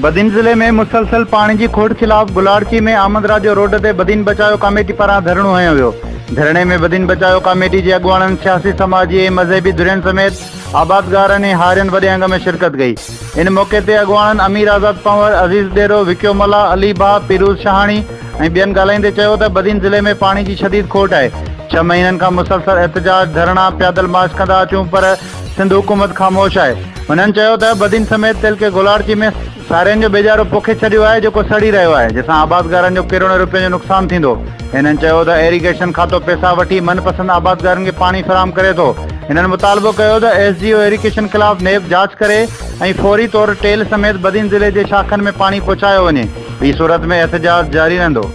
بدين ضلعي ۾ مسلسل پاڻي جي کوٽ خلاف گلاڙچي ۾ آمد راڄو روڊ تي بدين بچايو ڪاميٽي پاران ڌرڻو هنيو ويو. ڌرڻي ۾ بدين بچايو ڪاميٽي جي اڳواڻن، سياسي، سماجي ۽ مذهبي ڌرين سميت آبادگارن ۽ هارين وڏي انگ ۾ شرڪت ڪئي. ان موقعي تي اڳواڻن امير آزاد پنهور، عزيز ڏيرو، وڪيو ملاح، علي ڀاء، پيروز شاهاڻي ۽ ٻين ڳالهائيندي چيو ته بدين ضلعي ۾ پاڻي جي شديد کوٽ آهي، ڇهه مهينن کان مسلسل احتجاج، ڌرڻا، پيادل مارچ ڪندا اچون پر سنڌ حڪومت خاموش آهي. هنن چيو ته بدين سميت تعلقي گولاڙچي ۾ سارين جو ٻيجارو پوکي ڇڏيو آهي جيڪو سڙي رهيو آهي جنهن سان آبادگارن جو ڪروڙين روپين جو نقصان ٿيندو. هنن چيو ته ايريگيشن کاتو پئسا وٺي من پسند آبادگارن کي پاڻي فراهم ڪري ٿو. هنن مطالبو ڪيو ته ايس ڊي او ايريگيشن خلاف نيب جاچ ڪري ۽ فوري طور ٽيل سميت بدين ضلعي جي شاخن ۾ پاڻي پهچايو وڃي ٻي صورت ۾ احتجاج جاري رهندو.